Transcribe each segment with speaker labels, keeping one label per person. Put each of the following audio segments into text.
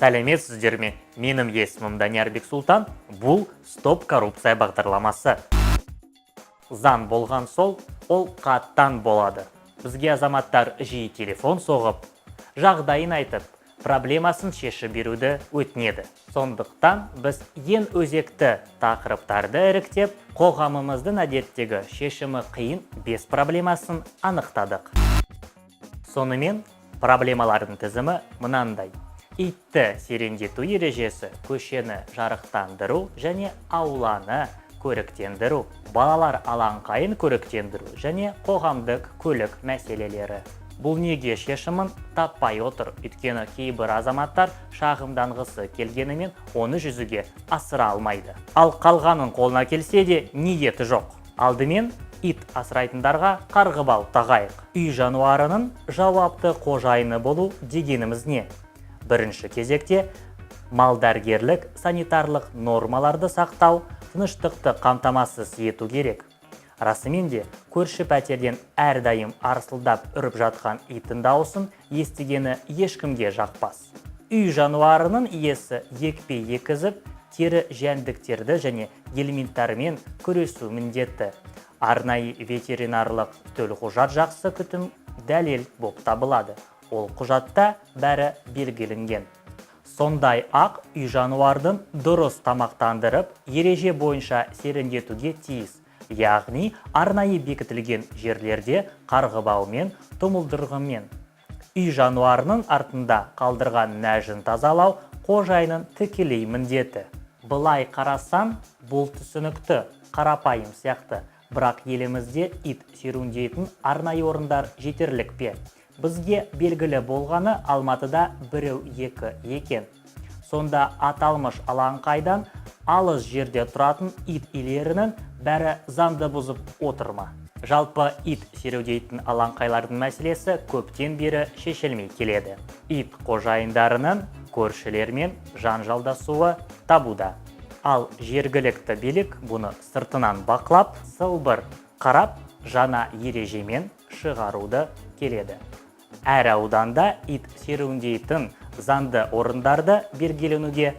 Speaker 1: Сәлеметсіздер ме? Менің есімім Данияр Бексұлтан. Бұл «Стоп коррупция» бағдарламасы. Заң болған сол, ол қаттан болады. Бізге азаматтар жиі телефон соғып, жағдайын айтып, проблемасын шешіп беруді өтінеді. Сондықтан біз ең өзекті тақырыптарды іріктеп, қоғамымыздың әдеттегі шешімі қиын бес проблемасын анықтадық. Сонымен, проблемалардың тізімі мынандай: итті серуендету ережесі, көшені жарықтандыру және ауланы көріктендіру, балалар алаңқайын көріктендіру және қоғамдық көлік мәселелері. Бұл неге шешімін таппай отыр? Өйткені кейбір азаматтар шағымданғысы келгенімен, оны жүзеге асыра алмайды, ал қалғанын қолына келсе де, ниеті жоқ. Алдымен ит асырайтындарға қарғыбау тағайық. Үй жануарының жауапты қожайыны болу дегеніміз не? Бірінші кезекте малдәрігерлік санитарлық нормаларды сақтау, тыныштықты қамтамасыз ету керек. Расымен де, көрші пәтерден әрдайым арсылдап үріп жатқан иттің дауысын естігені ешкімге жақпас. Үй жануарының иесі екпе еккізіп, тері жәндіктерді және гельминттармен күресу міндетті. Арнайы ветеринарлық төлқұжат жақсы күтім дәлел болып табылады. Ол құжатта бәрі белгіленген. Сондай ақ үй жануардың дұрыс тамақтандырып, ереже бойынша серуендетуге тиіс, яғни арнайы бекітілген жерлерде қарғыбаумен, тұмылдырығымен. Үй жануарының артында қалдырған нәжін тазалау қожайынның тікелей міндеті. Былай қарасаң, бұл түсінікті, қарапайым сияқты. Бірақ елімізде ит серуендейтін арнайы орындар жетерлік пе? Бізге белгілі болғаны, Алматыда біреу екі екен. Сонда аталмыш алаңқайдан алыс жерде тұратын ит иелерінің бәрі заңды бұзып отыр ма? Жалпы, ит серуендейтін алаңқайлардың мәселесі көптен бері шешілмей келеді. Ит қожайындарының көршілермен жанжалдасуы табуда. Ал жергілікті билік бұны сыртынан бақылап, сылбыр қарап, жаңа ережемен шығаруды келеді. Әр ауданда ит серуендейтін заңды орындарды белгіленуге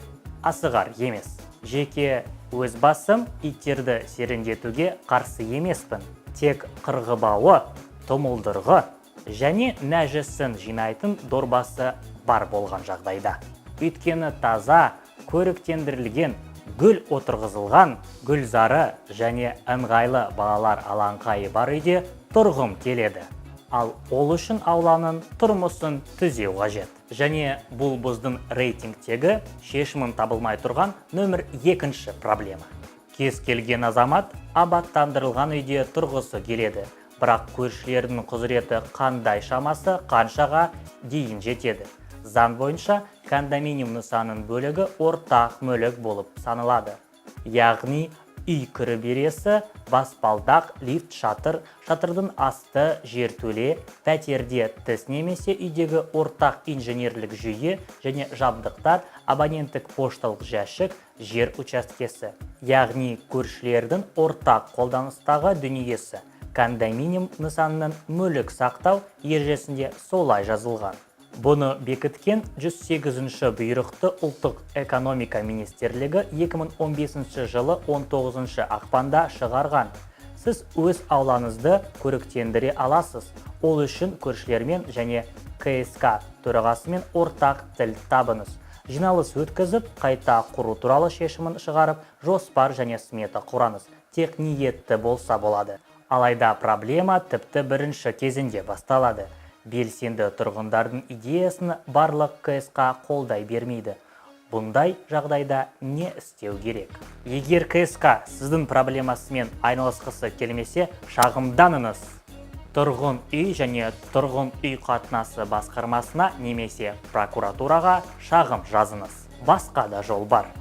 Speaker 1: асығар емес. Жеке өз басым иттерді серуендетуге қарсы емеспін, тек қырғыбауы, тұмылдырығы және нәжісін жинайтын дорбасы бар болған жағдайда. Өйткені таза, көріктендірілген, гүл отырғызылған, гүлзары және ыңғайлы балалар алаңқайы бар үйде тұрғым келеді. Ал ол үшін ауланың тұрмысын түзеу қажет. Және бұл біздің рейтингтегі шешімін табылмай тұрған нөмір екінші проблема. Кез келген азамат абаттандырылған үйде тұрғысы келеді, бірақ көршілердің құзыреті қандай, шамасы қаншаға дейін жетеді? Заң бойынша, кондоминиум нысанының бөлігі ортақ мүлік болып саналады, яғни үй кіреберісі, баспалдақ, лифт, шатыр, шатырдың асты, жертөле, пәтерде тіс немесе үйдегі ортақ инженерлік жүйе және жабдықтар, абоненттік пошталық жәшік, жер учаскесі, яғни көршілердің ортақ қолданыстағы дүниесі. Кондоминиум нысанының мүлік сақтау ережесінде солай жазылған. Бұны бекіткен 108 бұйрықты Ұлттық экономика министрлігі 2015 жылы 19 ақпанда шығарған. Сіз өз аулаңызды көріктендіре аласыз. Ол үшін көршілермен және КСК төрағасымен ортақ тіл табыңыз. Жиналыс өткізіп, қайта құру туралы шешімін шығарып, жоспар және смета құраңыз. Тек ниетті болса болады. Алайда проблема тіпті бірінші кезеңде басталады. Белсенді тұрғындардың идеясын барлық КСК қолдай бермейді. Бұндай жағдайда не істеу керек? Егер КСК сіздің проблемасымен айналысқысы келмесе, шағымданыңыз. Тұрғын үй және тұрғын үй қатынасы басқармасына немесе прокуратураға шағым жазыңыз. Басқа да жол бар: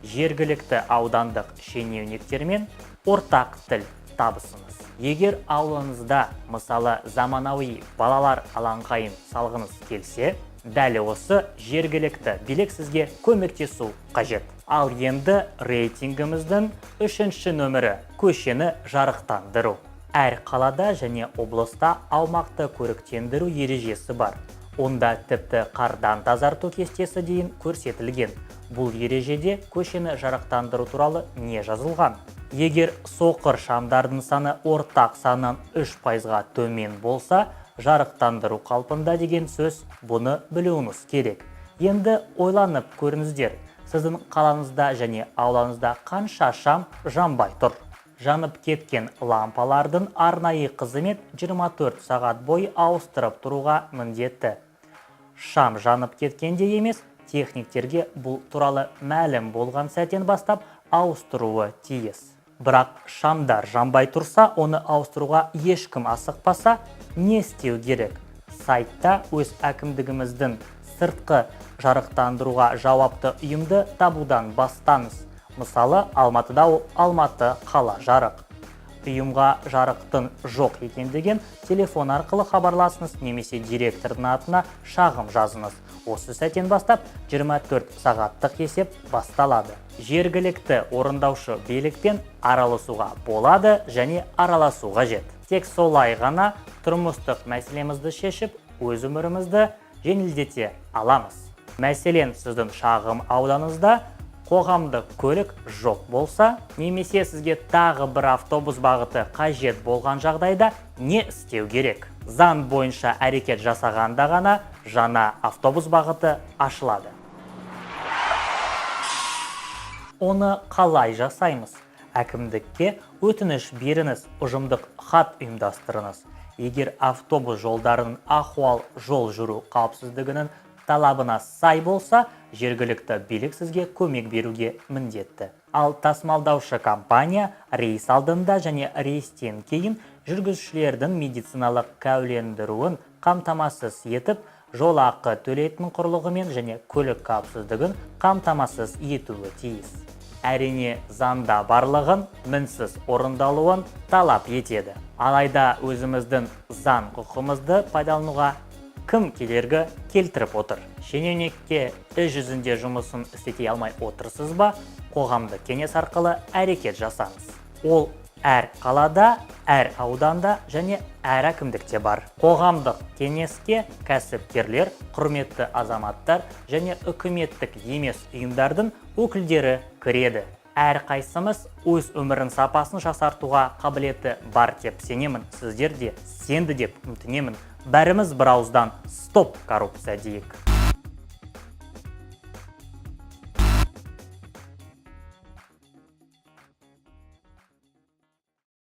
Speaker 1: жергілікті аудандық шенеуніктермен ортақ тіл табысыңыз. Егер аулаңызда, мысалы, заманауи балалар алаңқайын салғыңыз келсе, дәл осы жергілікті билік сізге көмектесу қажет. Ал енді рейтингіміздің үшінші нөмірі – көшені жарықтандыру. Әр қалада және облыста аумақты көріктендіру ережесі бар. Онда тіпті қардан тазарту кестесі дейін көрсетілген. Бұл ережеде көшені жарықтандыру туралы не жазылған? Егер соқыр шамдардың саны ортақ саннан 3%-ға төмен болса, жарықтандыру қалпында деген сөз. Бұны білуіңіз керек. Енді ойланып көріңіздер: сіздің қалаңызда және аулаңызда қанша шам жанбай тұр? Жанып кеткен лампалардың арнайы қызмет 24 сағат бойы ауыстырып тұруға міндетті. Шам жанып кеткенде емес, техниктерге бұл туралы мәлім болған сәттен бастап ауыстыруы тиіс. Бірақ шамдар жанбай тұрса, оны ауыстыруға ешкім асықпаса, не істеу керек? Сайтта өз әкімдігіміздің сыртқы жарықтандыруға жауапты ұйымды табудан бастаңыз. Мысалы, Алматыда ол «Алматы қала жарық». Ұйымға жарықтың жоқ екендігін телефон арқылы хабарласыңыз немесе директордың атына шағым жазыңыз. Осы сәттен бастап 24 сағаттық есеп басталады. Жергілікті орындаушы билікпен араласуға болады және араласу қажет. Тек солай ғана тұрмыстық мәселемізді шешіп, өз өмірімізді жеңілдете аламыз. Мәселен, сіздің шағым ауданыңызда қоғамдық көлік жоқ болса немесе сізге тағы бір автобус бағыты қажет болған жағдайда не істеу керек? Заң бойынша әрекет жасағанда ғана жаңа автобус бағыты ашылады. Оны қалай жасаймыз? Әкімдікке өтініш беріңіз, ұжымдық хат ұйымдастырыңыз. Егер автобус жолдарының ахуал жол жүру қауіпсіздігінің талабына сай болса, жергілікті билік сізге көмек беруге міндетті. Ал тасымалдаушы компания рейс алдында және рейстен кейін жүргізушілердің медициналық куәлендіруін қамтамасыз етіп, жол ақы төлейтін құрылғымен және көлік қауіпсіздігін қамтамасыз етуі тиіс. Әрине, заңда барлығын мінсіз орындалуын талап етеді. Алайда өзіміздің заң құқығымызды пайдалануға кім кедергі келтіріп отыр? Шенеунікке іс жүзінде жұмысын істете алмай отырсыз ба? Қоғамдық кеңес арқылы әрекет жасаңыз. Ол әр қалада, әр ауданда және әр әкімдікте бар. Қоғамдық кеңеске кәсіпкерлер, құрметті азаматтар және үкіметтік емес ұйымдардың өкілдері кіреді. Әрқайсымыз өз өмірін сапасын жақсартуға қабілеті бар деп сенемін. Сіздер де сенді деп үміттенемін. Бәріміз бір ауыздан «Стоп коррупция» дейік.